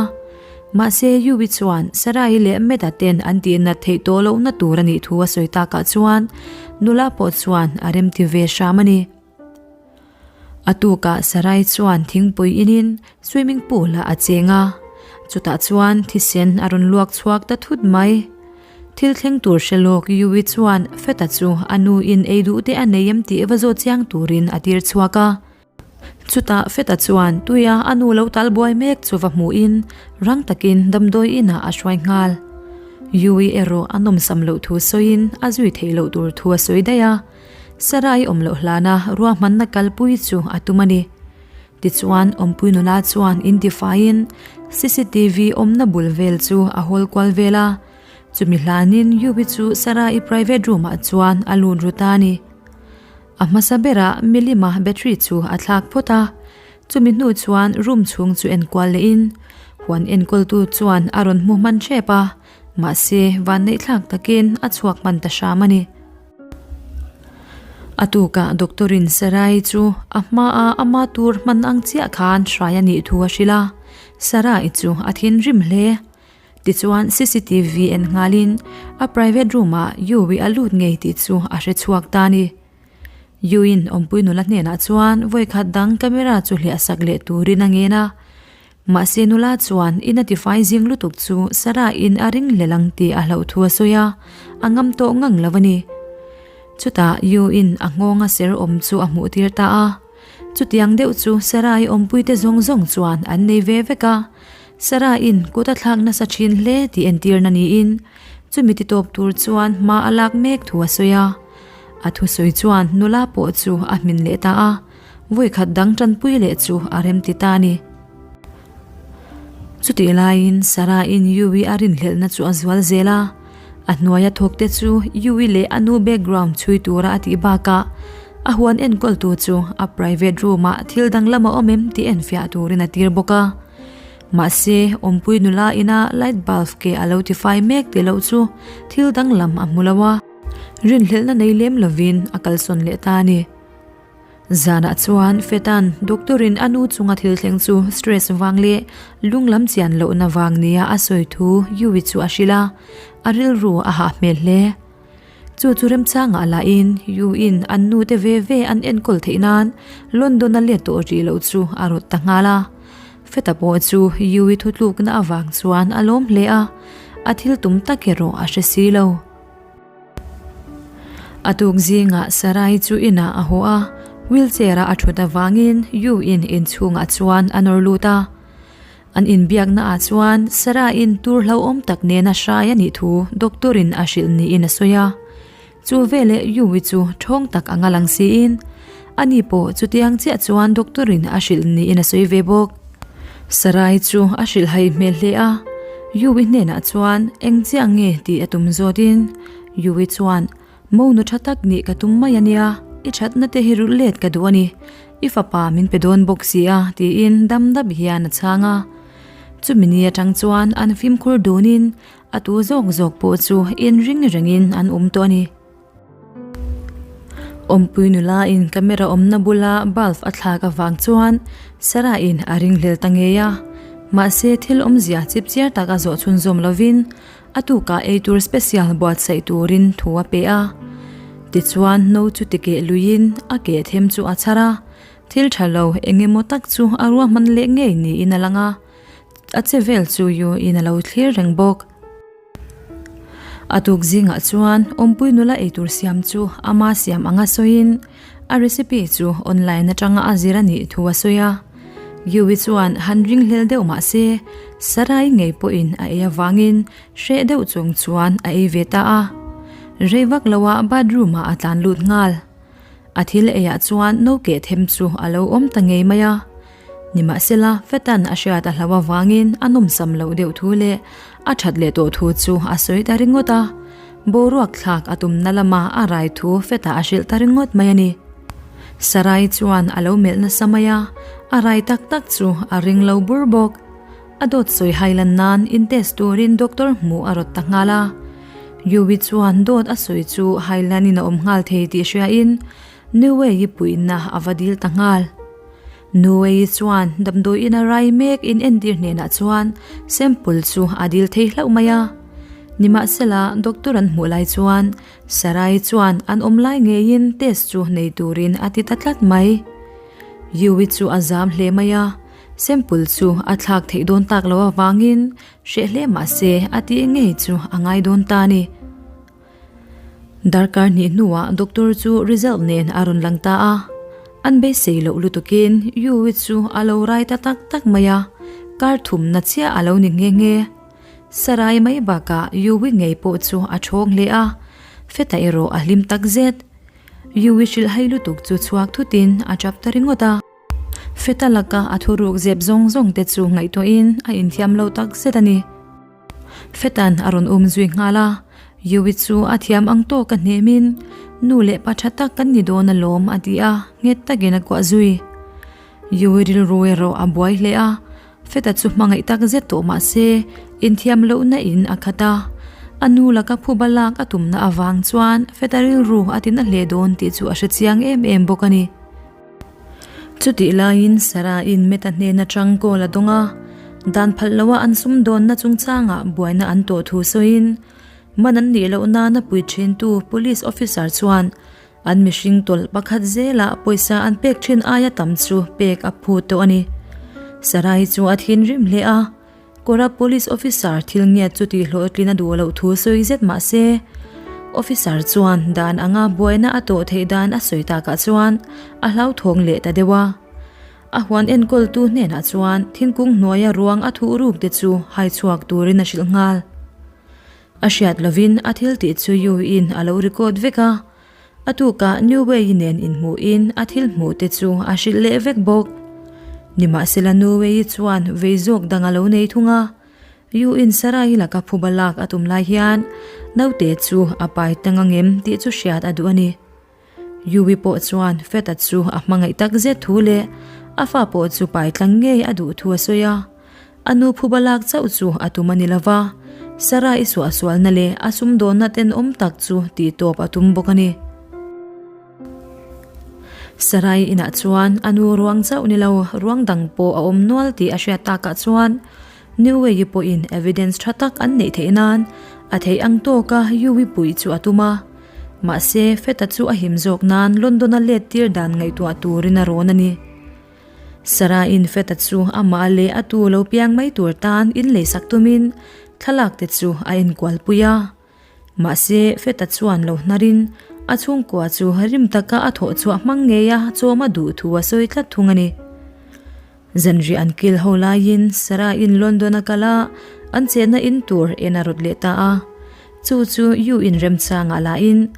Mahse Yui chuan Sarah-i leh Matt-a ten an tihnat theih tawh lohna tur a nih thu a sawi takah chuan nula pawh chuan a remti ve hram a ni. A tukah Sarai chuan thingpui inin swimming pool ah a cheng a, chutah chuan thisen a rawn luak chhuak ta thut mai. Thil thleng tur hre lawk Yui chuan Feta chu a nu in ei duh te a nei em tih va zawt chiang turin a tir chhuak a. Chutah Feta chuan tuia a nu lo tal buai mek chu va hmuhin rang takin damdawi inah a hruai nghal. Yui erawh a nawmsam loh thu sawiin a zui theih loh tur thu a sawi daih a. Sarai awm loh hlana ruahmanna kalpui chu a tum a ni. Tichuan, awmpui nula chuan intifaiin cctv awmna bul vel chu a hawl kual vel a, chumi hlanin Yubi chu Sarai private room ah chuan a lut ru ta a ni. A hmasa berah milima battery chu a thlak phawt a, chumi hnu chuan room chhung chu enkual lehin huan enkawltu chuan a rawn hmu hman hrep a, mahse vanneihthlak takin a chhuak hman ta hram a ni. A tukah doctor-in Sarai chu a hmaa ama tur hman ang chiah khan hrai a nih thu a hrilh a, Sarai chu a thinrim hle. Tichuan cctv en nghalin a private room-ah Yui a lut ngei tih chu a hre chhuak ta a ni. Yui-in awmpui nula hnenah chuan vawikhat dang camera chu hliah sak leh turin a ngen a. Mahse nula chuan in a tifai zing lutuk chu Sarah in a ring hlel ang tih a hlauh thu a sawi a, a ngam tawh ngang lo a ni. Chutah Yu in a nghawnga ser awm chu a hmuh tir ta a. Chutiang deuh chu Sarah i awmpuite zawng zawng chuan an nei ve vek a. Sarah in kut a thlak nasa thin hle tih entirna niin chumi ti tawp tur chuan hma a lak mek thu a sawi a. A thusawi chuan nula pawh chu a hmin leh ta a. Vawikhat dang tanpui leh chu a rem ti ta a ni. Chutih laiin Sarah-in Yui a rinhlelhna chu a zual zel a, a hnuaia thawkte chu Yui leh a nu background chhui tura a tih bakah a huan enkawltu chu a private room-ah thil danglam a awm em tih enfiah turin a tir bawk a. Mahse, awmpui nula ina light bulb ke a lo tifai mek tih loh chu thil danglam a hmu lo a, rinhlelhna nei lem lovin a kalsawn leh ta a ni. Zanah chuan Fetan doctor-in a nu chunga thil thleng chu stress vang leh lung lam chian lohna vang nia a sawi thu Yui chu a hrilh a, a rilru a hah hmel hle. Chu chu remchangah lahin Yui-in an nu te ve ve an enkawl theih nan London-a let tawh rih loh chu a rawt ta nghal a. Feta pawh chu Yui thutlukna avang chuan a lawm hle a, a thil tum tak erawh a hre si lo. A tuk zingah Sarai chu inah a haw a, wheelchair-a a thut avangin Yu-in inchhungah chuan a nawr lut a. An inbiakna ah chuan Sarai-in tur hlauhawm tak nena hrai a nih thu doctor-in a hrilh niin a sawi a. Chu veleh Yu-i chu thawng tak anga lang siin ani pawh chutiang chiah chuan doctor-in a hrilh niin a sawi ve bawk. Sarai chu a hrilhhai hmel hle a, Yui hnenah chuan eng chiah nge tih a tum zawtin Yui chuan, Mo nu tha tak nih ka tum mai a nia, i thatna te hi rulh let ka duh a ni, i fapa min pe dawn bawk si a tiin dam dap hian a chhang a. Chumi ni atang chuan an fimkhur dunin a tu zawk zawk pawh chu inring rengin an awm tawh a ni. Awmpui nula in camera awmna bula bulb a thlak avang chuan Sarah in a ringhlel ta ngei a, mahse thil awmzia chipchiar tak a zawh chhunzawm lovin a tukah eitur special buatsaih turin thu a pe a. Tichuan no chu tikeh luiin a keh them chu a chhar a, thil tha lo eng emaw tak chu a ruahman leh ngei niin a lang a, a che vel chu Yu in a lo thlir reng bawk. A tuk zingah chuan awmpui nula eitur siam chu ama siam anga sawiin a recipe chu online atanga a zir a nih thu a sawi a. Yui chuan han ringhlel deuh mah se Sarai ngei pawhin a ei avangin hreh deuh chung chuan a ei ve ta a. Rei vak loah bathroom ah a tlan lut nghal. A thil eiah chuan no keh them chu a lo awm ta ngei mai a. Nimahsela, Fetan a hriat a hlauh avangin a nawmsam loh deuh thu leh a that leh tawh thu chu a sawi ta ringawt a. Boruak thlak a tumna lama a rai thu Feta a hrilh ta ringawt mai a ni. Sarai chuan a lo melh nasa mai a, a rai tak tak chu a ring lo bur bawk. A dawt sawi hai lan nan in test turin doctor hmuh a rawt ta nghal a. Yui chuan dawt a sawi chu hai lanin a awm nghal thei tih hriain Nuwei-i puihna a va dil ta nghal. Nuwei-i chuan damdawiin a rai mek in entir hnenah chuan sample chu a dil thei hlauh mai a. Nimahsela doctor an hmuh lai chuan Sarai chuan an awm lai ngeiin test chu nei turin a ti ta tlat mai. Yui chu a zam hle mai a. Sample chu a thlak theih dawn tak loh avangin hreh hle mah se a tih ngei chu a ngai dawn ta a ni. Darkar hnih hnuah doctor chu result nen a rawn lang ta a, an beisei loh lutukin Yui chu a lo rai ta tak tak mai a, kar thumna chiah a lo ni nghe nghe. Sarai mai bakah Yui ngei pawh chu a thawng hle a, Feta erawh a hlim takzet. Yui hrilhhai lutuk chu chhuak thutin a tap ta ringawt a. Feta laka a thuruk zep zawng zawng te chu ngaihtuahin a inthiam lo tak zet a ni. Fetan a rawn um zui nghal a, Yui chu a thiam ang tawk a hnemin nu leh pa tha tak kan ni dawn alawm a ti a, nghet takin a kuah zui. Yui rilru erawh a buai hle a, Feta chu hmangaih tak zet tawh mah se inthiam lohna in a khat a, a nu laka phuba lak a tumna avang chuan Feta rilru a tina hle dawn tih chu a hrechiang em em bawk a ni. Chutih laiin Sarah-in Meta hnen atang call a dawng a, dan phalh loha an sumdawnna chungchangah buaina an tawh thu sawiin man an nih loh nana pui thintu police officer chuan an mihring tawlh pakhat zelah pawisa an pek thin aia tam chu pek a phut tawh a ni. Sarah-i chu a thinrim hle a. Kawra police officer thil ngiat chu tih hlawhtlin a duh loh thu sawi zet mah se, officer chuan dan anga buaina a tawh theih dan a sawi takah chuan a hlauthawng leh ta deuh a. A huan enkawltu hnenah chuan thingkung hnuaia ruang a thuh ruk te chu hai chhuak turin a hrilh nghal. A hriat lovin a thil tih chu Yu-in a lo record vek a. A tukah New Way nen inhmuhin a thil hmuh te chu a hrilh leh vek bawk. Nimahsela New Way chuan vei zawk dang a lo nei thung a, Yu in Sarai laka phuba lak a tum lai hian naute chu a pai tang angem tih chu hriat a duh a ni. Yui pawh chuan Feta chu a hmangaih tak zet thu leh a fa pawh chu pai tlang ngei a duh thu a sawi a. A nu phuba lak chauh chu a tum a ni lo va, Sarah i suahsualna leh a sumdawnna tenawm tak chu tih tawp a tum bawk a ni. Sarai inah chuan a nu ruang chauh ni lo, ruang dang pawh a awm nual tih a hriat takah chuan Newey-i pawhin evidence tha tak an neih theih nan a theih ang tawka Yui puih chu a tum a. Mahse, Feta chu a him zawk nan London-a let tir dan ngaihtuah turin a rawn a ni. Sarah-in Feta chu amah leh a tu lo piang mai tur tan inleisak tumin thlalak te chu a enkualpui a. Mahse, Feta chuan lo hnarin a chhungkua chu rim taka a thawh chhuah hmang ngeia chawm a duh thu a sawi tlat thung a ni. Zanriah an kil ho laiin Sarah-in London a kal a, an chenna in tur en a rawt leh ta a. Chu chu Yu in remchangah lahin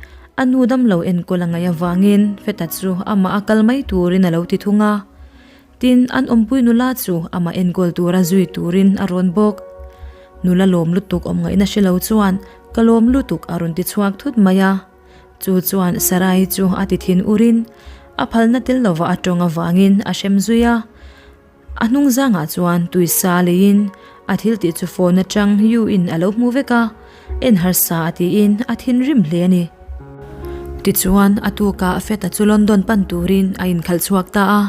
a nu damlo enkawl a ngaih avangin Feta chu amah a kal mai turin a lo ti thung a. Tin, an awmpui nula chu amah enkawl tura zui turin a rawn bawk. Nula lawm lutuk awm ngaihna hre lo chuan ka lawm lutuk a rawn ti chhuak thut mai a. Chu chuan Sarai chu a ti thin urin a phalna tel lova a tawng avangin a hrem zui a. A hnung zangah chuan tuisa leiin a thil tih chu phone atang Yu in a lo hmu vek a, en harsa a tiin a thinrim hle a ni. Tichuan a tukah Feta chu London pan turin a inkhalh chhuak ta a.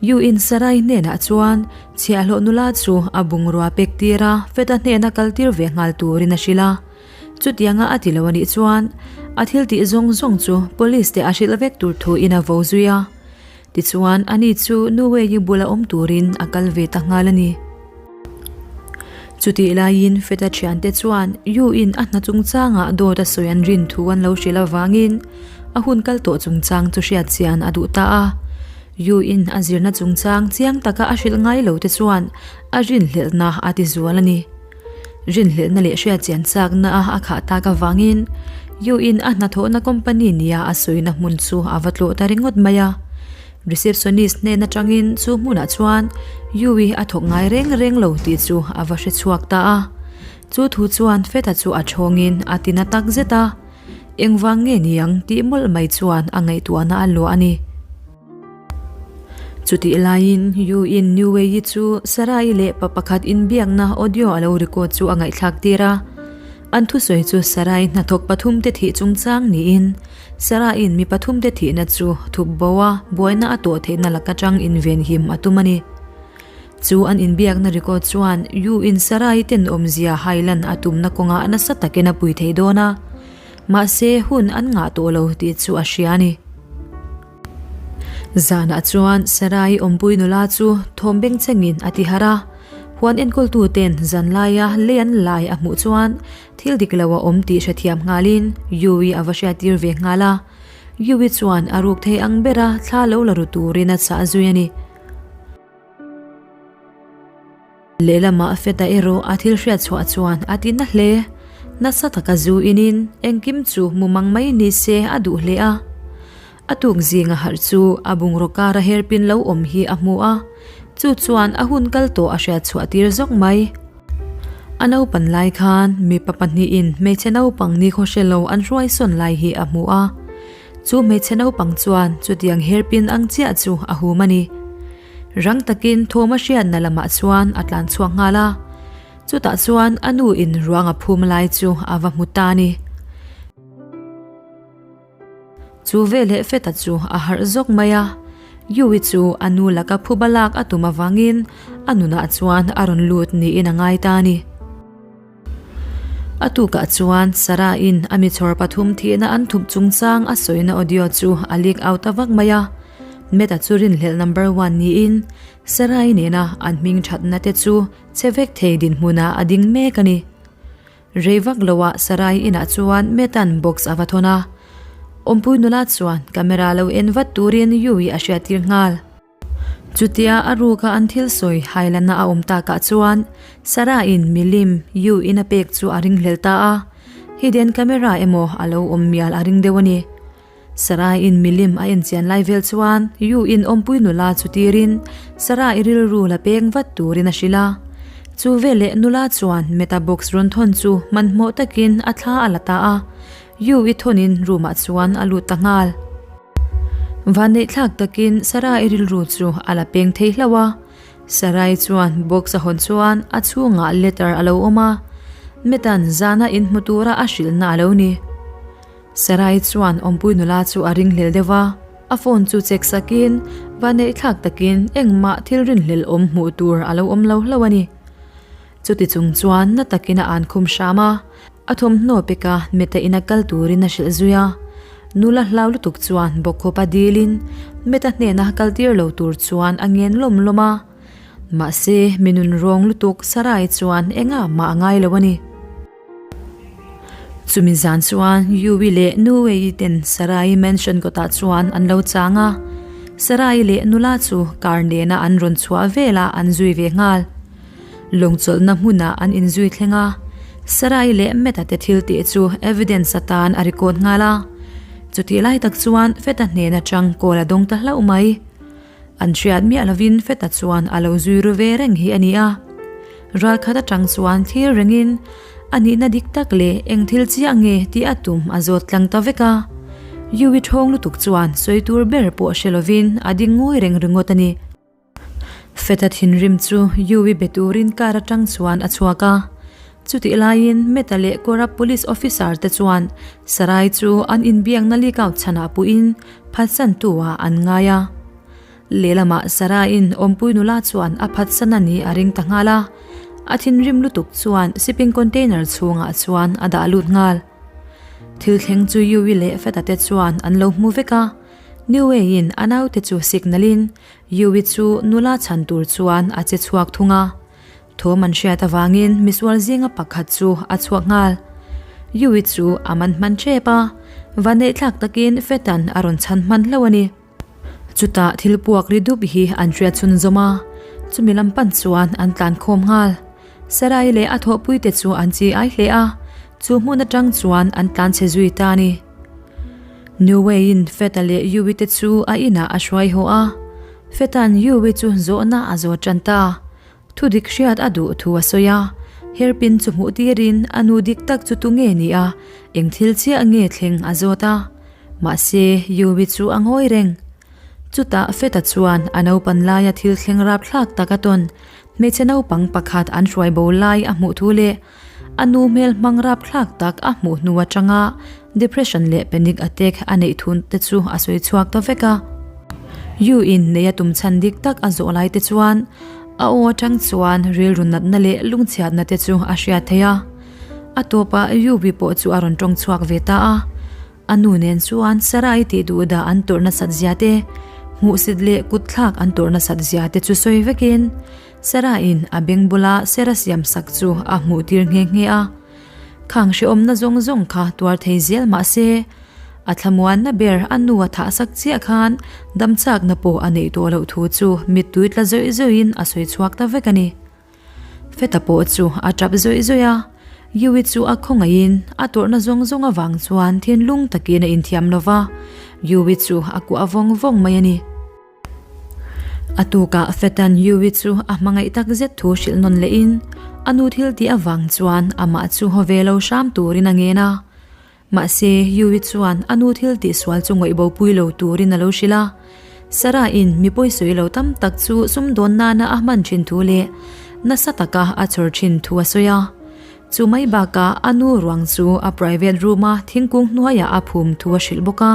Yu in Sarai hnenah chuan chhiahhlawh nula chu a bungrua pek tir a, Feta hnena kal tir ve nghal turin a hrilh a. Chutianga a ti lo a nih chuan a thil tih zawng zawng chu police te a hrilh vek tur thu in a vo zui a. Tichuan, ani chu Nuwei bula awm turin a kal ve ta nghal a ni. Chutih laiin Feta thiante chuan Yu-in a hna chungchangah dawt a sawi an rin thu an lo hrilh avangin a hun kal tawh chungchang chu hriat chian a duh ta a. Yu-in a zirna chungchang chiang taka a hrilh ngai lo te chuan a rinhlelhna a ti zual a ni. Rinhlelhna leh hriat chian chakna a a khah tak avangin. Yu-in a hnathawhna company nia a sawina hmun chu a va tlawh ta ringawt mai a. Receptionist hnen atangin chu hmunah chuan Yu-i a thawk ngai reng reng lo tih chu a va hre chhuak ta a. Chu thu chuan Feta chu a thawngin a ti na tak zet a. Engvang nge niang tih mawlh mai chuan a ngaihtuahna a luah a ni. Chutih laiin Yu-in New Wei-i chu Sarai leh pa pakhat inbiakna audio a lo record chu a ngaihthlak tir a. An thusawi chu Sarai hnathawk pathumte thih chungchang niin Sarai-in mi pathumte thihna chu thup bo a, buaina a tawh theihna lak atang invenhim a tum a ni. Chu an inbiakna record chuan Yu-in Sarai tenawmzia hailan a tumna kawngah nasa takin a pui thei dawn a, mahse hun an ngah tawh lo tih chu a hria a ni. Zanah chuan Sarai awmpui nula chu thawm bengchhengin a ti harh a, huan enkawltuten zan laia lei an lai a hmuh chuan thil dik lo a awm tih hrethiam nghalin Yui a va hriattir ve nghal a. Yui chuan a ruk thei ang bera thla lo la ru turin a chah zui a ni. Lehlamah Feta erawh a thil hriat chhuah chuan a ti na hle. Nasa taka zu inin engkim chu mu mang mai ni se a duh hle a. A tuk zinga harh chu a bungraw kara hairpin lo awm hi a hmu a, chu chuan a hun kal tawh a hriat chhuah tir zawk mai. A naupan lai khan mipa pahnihin hmeichhe naupang nikhaw hre lo an hruai sawn lai hi a hmu a. Chu hmeichhe naupang chuan chutiang hairpin ang chiah chu a hum a ni. Rang takin thawm a hriatna lamah chuan a tlan chhuak nghal a, chutah chuan a nu in ruang a phum lai chu a va hmu ta a ni. Chu veleh Feta chu a harh zawk mai a, Yui chu a nu laka phuba lak a tum avangin a nunah chuan a rawn lut niin a ngai ta a ni. A tukah chuan Sarah-in a mi chhawr pathum thihna an thup chungchang a sawina audio chu a leak out ta vak mai a. Meta chu rinhlelh number one niin Sarah-i nena an hming thatna te chu che vek thei dinhmunah a ding mek a ni. Rei vak loah Sarah-i inah chuan Meta'n box a va thawn a. Awmpui nula chuan camera lo en vat turin Yui a hriattir nghal. Chutia a ruka an thil sawi hailana a awm takah chuan Sarah-in milim Yu in a pek chu a ringhlel ta a, hidden camera emaw a lo awm mial a ring deuh a ni. Sarah-in milim a enchian lai vel chuan Yu in awmpui nula chu tirin Sarah-i rilru la peng vat turin a hrilh a. Chu veleh nula chuan meta box rawn thawn chu hmanhmawh takin a thla a la ta a, Yu i thawnin room ah chuan a lut ta nghal. Vanneihthlak takin Sarai rilru chu a la peng thei hlauh a, Sarai chuan box a hawn chuan a chhungah letter a lo awm a, Metan zana inhmu tura a hrilhna a lo ni. Sarai chuan awmpui nula chu a ringhlel deuh a, a phone chu check sakin vanneihthlak takin engmah thil rinhlel awm hmuh tur a lo awm lo hlauh a ni. Chuti chung chuan na takin a an khum hram a, a thawmhnaw peka Meta ina kal turin a hrilh zui a. Nula hlau lutuk chuan bawkkhawpa dilin Meta hnena kal tir lo tur chuan a ngen lawm lawm a. Mahse, mi nun rawng lutuk Sarai chuan engah mah a ngai lo a ni. Chumi zan chuan Yui leh Nuwei ten Sarai mansion kawtah chuan an lo chang a, Sarai leh nula chu car nena an rawn chhuah velah an zui ve nghal. Lawngchawlhna hmunah an inzui thleng a, Sarai leh Meta te thil tih chu evidence atan a record nghal a. Chutih lai tak chuan Feta hnen atang call a dawng ta hlauh mai. An hriat miah lovin Feta chuan a lo zui ru ve reng hi a ni a. Ralkhat atang chuan thlir rengin a nihna dik tak leh eng thil chiah nge tih a tum a zawt tlang ta vek a. Yui thawng lutuk chuan sawi tur ber pawh hre lovin a ding ngawi reng ringawt a ni. Feta thinrim chu Yui be turin car atang chuan a chhuak a. Chutih laiin Meta leh corrupt police officer te chuan Sarai chu an inbiakna leak out chhanah puhin phatsantu ah an ngai a. Lehlamah Sarah-in awmpui nula chuan a phatsan a nih a ring ta nghal a, a thinrim lutuk chuan shipping container chhungah chuan a dah lut nghal. Thil thleng chu Yui leh Feta te chuan an lo hmu vek a, Niue-in a naute chu signal-in Yui chu nula chhan tur chuan a che chhuak thung a. Thawm an hriat avangin misual zinga pakhat chu a chhuak nghal. Yui chu a man hman tep a, vaneihthlak takin Fetan a rawn chhan hman hlauh a ni. Chutah thil puak ri dup hi an hriat chhun zawm a, chumi lam pan chuan an tlan khawm nghal. Sarai leh a thawhpuite chu an chi ai hle a. Chu hmun atang chuan an tlanchhe zui ta a ni. Neway-in Feta leh Yui te chu a inah a hruai haw a. Feta'n Yui chu zawhna a zawt tan ta. Thu dik hriat a duh thu a sawi a. Hairpin chu hmuh tirin a nu dik tak chu tu nge ni a, eng thil chiah nge thleng a zawt a. Mahse, Yui chu a ngawi reng. Chutah Feta chuan a naupan laia thil thleng rapthlak tak a tawn. Hmeichhe naupang pakhat an hruai bo lai a hmuh thu leh a nu hmel hmang rapthlak tak a hmuh hnu atanga depression leh panic attack a neih thu te chu a sawi chhuak ta vek a. Yu in nei a tum chhan dik tak a zawh lai te chuan a aw atang chuan rilru natna leh lungchhiatna te chu a hriat theih a. A tawpah Yu bi pawh chu a rawn tawng chhuak ve ta a. A nu nen chuan Sarai tih duh dah an tawrh nasat zia te, hmuhsit leh kut thlak an tawrh nasat zia te chu sawi vekin Saraiin a beng bula Sera siam sak chu a hmuh tir nghe nghe a. Khang hrehawmna zawng zawng kha tuar thei zel mah se, a thlamuanna ber a nu a thah sak chiah khan damchakna pawh a neih tawh loh thu chu mittui tla zawih zawihin a sawi chhuak ta vek a ni. Feta pawh chu a tap zawih zawih a, Yui chu a khawngaihin a tawrhna zawng zawng avang chuan thinlung takin a inthiam lo va, Yui chu a kuah vawng vawng mai a ni. A tukah Feta'n Yui chu a hmangaih tak zet thu hrilh nawn lehin a nu thil tih avang chuan amah chu haw ve lo hram turin a ngen a. Mahse, Yui chuan a nu thil tihsual chu ngawih bopui lo turin a lo hrilh a. Sarah-in mi pawisawi lo tam tak chu sumdawn nana a hman thin thu leh nasa taka a chhawr thin thu a sawi a. Chu mai bakah a nu ruang chu a private room-a thingkung hnuaiah a phum thu a hrilh bawk a.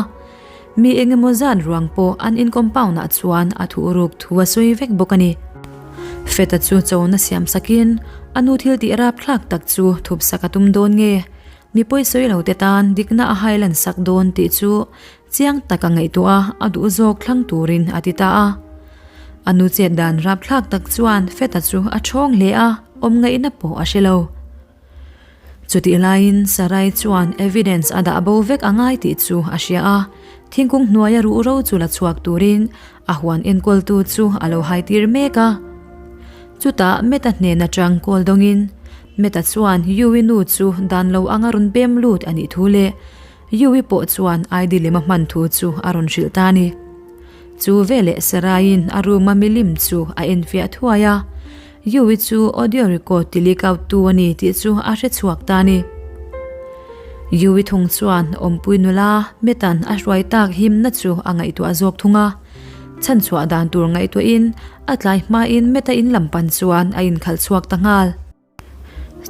Mi eng emaw zat ruang pawh an in compound-ah chuan a thuhruk thu a sawi vek bawk a ni. Feta chu chona siam sakin a nu thil tih rapthlak tak chu thupsak a tum dawn nge? Mi pawisawi lo te tan dikna a hailan sak dawn tih chu chiang taka ngaihtuah a, a duh zawk thlang turin a ti ta a. A nu chet dan rapthlak tak chuan Feta chu a ṭhawng hle a, awm ngaihna pawh a hre lo. Chutih laiin Sarai chuan evidence a dah bo vek a ngai tih chu a hria a, thingkung hnuaia ruhro chu la chhuak turin a huan enkawltu chu a lo haitir mek a. Chutah Meta hnen atang call dawngin Meta chuan Yui nu chu dan lo anga rawn pem lut a nih thu leh Yui pawh chuan ID lem a hman thu chu a rawn hrilh ta a ni. Chu veleh Saraiin a room a milim chu a enfiah thuai a, Yui chu audio record ti leak out tu a ni tih chu a hre chhuak ta a ni. Yui thung chuan awmpui nula Meta'n a hruai tak himna chu a ngaihtuah zawk thung a. Chhanchhuah dan tur ngaihtuahin a tlai hmain Meta in lam pan chuan a inkhalh chhuak ta nghal.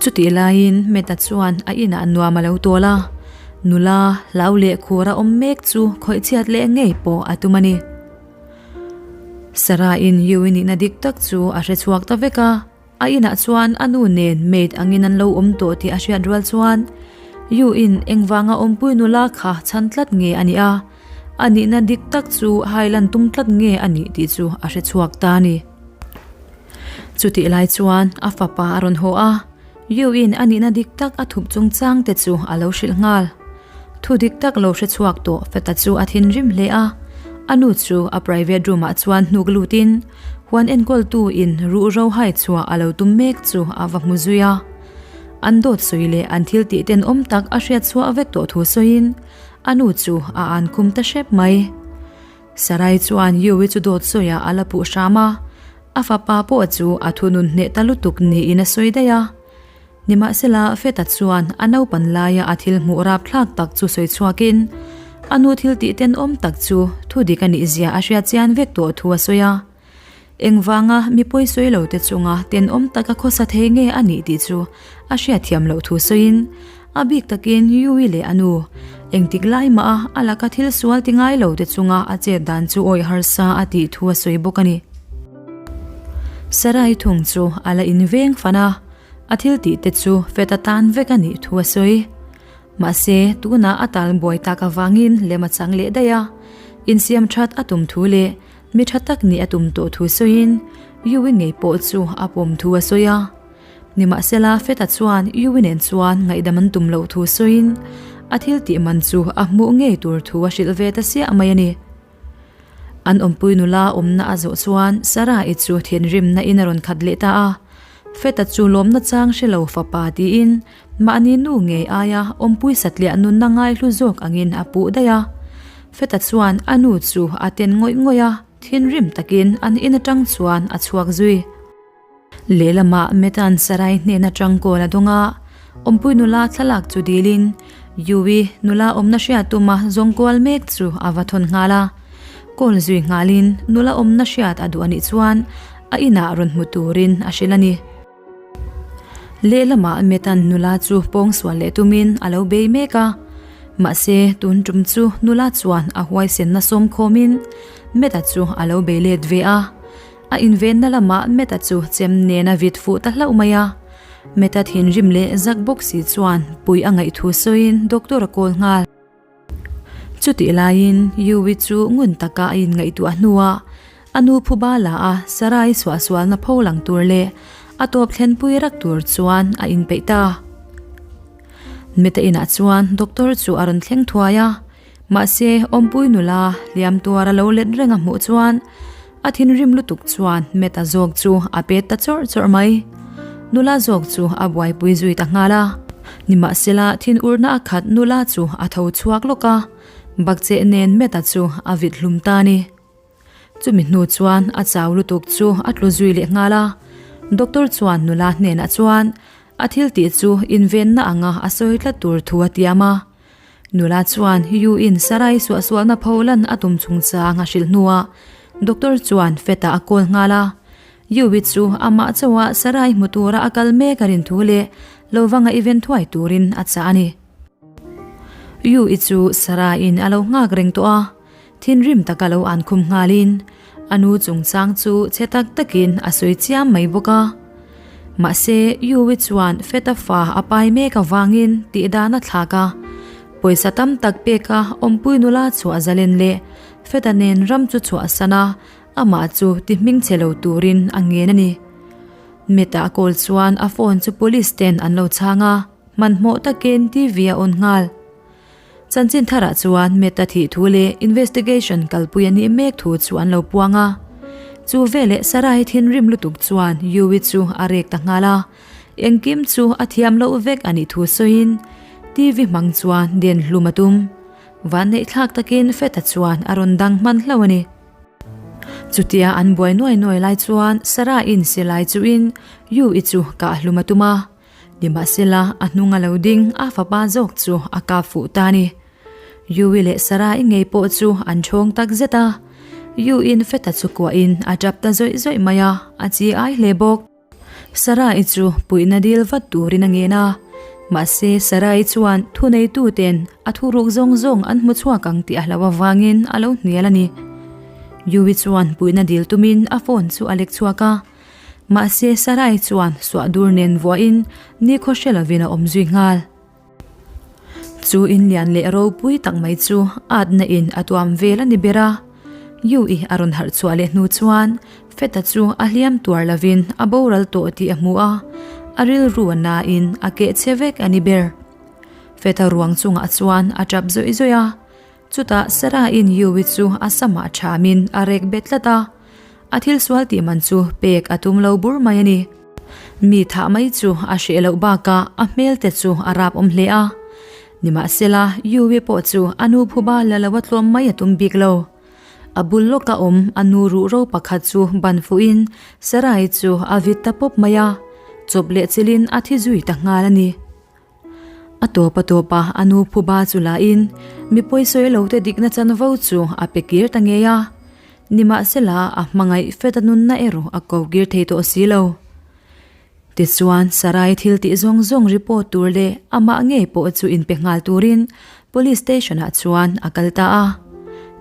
Chutih laiin Meta chuan a inah nuam a lo tawl a, nula hlau leh khur a awm mek chu khawih chhiat leh ngei pawh a tum a ni. Sarah-in Yui nihna dik tak chu a hre chhuak ta vek a. A inah chuan a nu nen maid angin an lo awm tawh tih a hriat rual chuan Yu in engvanga awmpui nula kha chhan tlat nge a nih a, a nihna dik tak chu hailan tum tlat nge a nih tih chu a hre chhuak ta a ni. Chutih lai chuan a fapa a rawn haw a, Yu in a nihna dik tak a thup chungchang te chu a lo hrilh nghal. Thu dik tak lo hre chhuak tawh Feta chu a thinrim hle a, a nu chu a private room ah chuan hnuk lutin huan enkawltu in ruhro hai chhuah a lo tum mek chu a va hmu zui a. An dawt sawi leh an thil tih tenawm tak a hriat chhuah vek tawh thu sawiin a nu chu a an khum ta hrep mai. Sarai chuan Yui chu dawt sawiah a la puh hram a, a fapa pawh chu a thunun hneh ta lutuk niin a sawi daih a. Nimahsela, Feta chuan a naupan laia a thil hmuh rapthlak tak chu sawi chhuakin, a nu thil tih tenawm tak chu thu dik a nih zia a hriat chian vek tawh thu a sawi a. Engvanga mi pawi sawi lo te chunga tenawm taka khawsa thei nge a nih tih chu a hriatthiam loh thu sawiin, a bik takin Yui leh a nu, engtik lai mah a a laka thil sual ti ngai lo te chunga a chet dan chu awih harsa a tih thu a sawi bawk a ni. Sarai thung chu a la inveng fan a. A thil tih te chu fet atan vek a nih thu a sawi. Mahse, tunah a tal buai tak avangin lem a chang leh daih a. Insiam that a tum thu leh mi tha tak nih a tum tawh thu sawiin Yui ngei pawh chu a pawm thu a sawi a. Nimahsela, Feta chuan Yui nen chuan ngaihdam an tum loh thu sawiin a thil tih man chu a hmuh ngei tur thu a hrilh ve ta siah mai a ni. An awmpui nula awmna a zawh chuan Sarah-i chu thinrimna in a rawn khat leh ta a. Feta chu lawmna chang hre lo fapa tiin Mahni nu ngei aia awmpui satliah nunna ngaihlu zawk angin a puh daih a. Feta chuan a nu chu a ten ngawih ngawih a, thinrim takin an in atang chuan a chhuak zui. Lehlamah Metan Sarai hnen atang kawl a dawng a, awmpui nula thlalak chu dilin Yui nula awmna hriat tuma zawng kual mek chu a va thawn nghal a. Kawl zui nghalin nula awmna hriat a duh a nih chuan a inah rawn hmu turin a hrilh a ni. Lehlamah Metan nula chu pawngsual leh tumin a lo bei mek a, mahse tun tum chu nula chuan a huaisenna sawm khawmin Meta chu a lo bei let ve a. A invenna lamah Meta chu chem nen a vit fuh ta hlauh mai a. Meta thinrim leh zak bawk si chuan puih a ngaih thu sawiin doctor a call nghal. Chutih laiin Yui chu ngun taka a inngaihtuah hnuah a nu phuba la a Sarai suahsualna pho lang tur leh a tawp thlenpui rak tur chuan a inpeih ta. Meta inah chuan doctor chu a rawn thleng thuai a, mahse awmpui nula hliam tuar a lo let reng a hmuh chuan A thinrim lutuk chuan Meta zawk chu a pet ta chawrh chawrh mai. Nula zawk chu a buaipui zui ta nghal a. Nimahsela thinurna a khat nula chu a tho chhuak lawk a, bakcheh nen Meta chu a vit hlum ta a ni. Chumi hnu chuan a chau lutuk chu a tlu zui leh nghal a. Doctor chuan nula hnenah chuan a thil tih chu invenna anga a sawi tlat tur thu a tiam a. Nula chuan Yu in Sarai suahsualna pho lan a tum chungchang a hrilh hnuah Doctor chuan Feta a call nghal a. Yui chu amah chauha Sarai hmu tura a kal mek a rin thu leh lo va ngaihven thuai turin a chah a ni. Yui chu Sarai-in a lo nghak reng tawh a, thinrim taka lo an khum nghalin a nu chungchang chu chhe tak takin a sawi chiam mai bawk a. Mahse, Yui chuan Feta fa a pai mek avangin tih dan a thlak a, pawisa tam tak peka awmpui nula chhuah zalen leh Feta nen ram chu chhuahsan a, amah chu ti hmingchhe lo turin a ngen a ni. Meta a call chuan a phone chu police ten an lo chhang a, hmanhmawh takin TV a on nghal. Chanchin tharah chuan Meta thih thu leh investigation kalpui a nih mek thu chu an lo puang a. Chu veleh Sarai thinrim lutuk chuan Yui chu a rek ta nghal a, engkim chu a thiam loh vek a nih thu sawiin TV hmang chuan den hlum a tum. Vanneih thlak takin Feta chuan a rawn dang hman hlauh a ni. Chutia an buai nuai nuai lai chuan Saraiin silai chuhin Yui chu kah hlum a tum a. Nimahsela, a hnung a lo ding, a fapa zawk chu a kap fuh ta a ni. Yui leh Sarai ngei pawh chu an ṭhawng tak zet a. Yuiin Feta chu kuahin a ṭap ta zawih zawih mai a, a chi ai hle bawk. Sarai chu puihna dil vat turin a ngen a, mahse Sarai chuan thuneituten a thuruk zawng zawng an hmu chhuak ang tih a hlauh avangin a lo hnial a ni. Yui chuan puihna dil tumin a phone chu a lek chhuak a. Mahse Sarai chuan suah dur nen vuahin nikhaw hre lovin a awm zui nghal. Chu in lian leh ropui tak mai chu atna in a tuam vel a ni ber a. Yui a rawn harh chhuah leh hnu chuan Feta chu a hliam tuar lovin a boral tawh tih a hmu a, a rilru a nain a keh che vek a ni ber. Feta ruang chungah chuan a tap zawih zawih a. Chutah Sarah-in Yui chu a samah thamin a rek bet tlat a, a thil sual tih man chu pek a tum lo bur mai a ni. Mi thah mai chu a hreh loh bakah a hmel te chu a rap awm hle a. Nimahsela, Yui pawh chu a nu phuba la lo a tlawm mai a tum bik lo. A bul lawka awm a nu ruhro pakhat chu ban fuhin Sarah-i chu a vit ta pawp mai a, chawp leh chilhin a thi zui ta nghal a ni. A tawp a tawp a, a nu phuba chu la in mi pawisawi lo te dikna chanvo chu a pe kir ta ngei a. Nimahsela a hmangaih fet a nunna erawh a ko kir thei tawh si lo. Tichuan Sarai thil tih zawng zawng report tur leh amah ngei pawh chu inpe nghal turin Police Station ah chuan a kal ta a.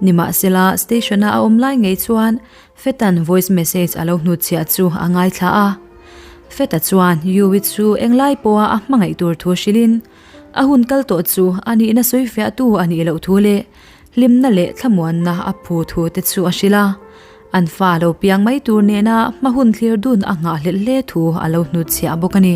Nimahsela station a a awm lai ngei chuan Fetan voice message a lo hnutchhiah chu a ngaithla a. Feta chuan Yui chu englai pawha a hmangaih tur thu hrilhin, a hun kal tawh chu a nihna sawifiahtu a nih loh thu leh hlimna leh thlamuanna a phu thu te chu a hrilh a. An fa lo piang mai tur nena hma hun thlir dun a nghahhlelh hle thu a lo hnutchhiah bawk a ni.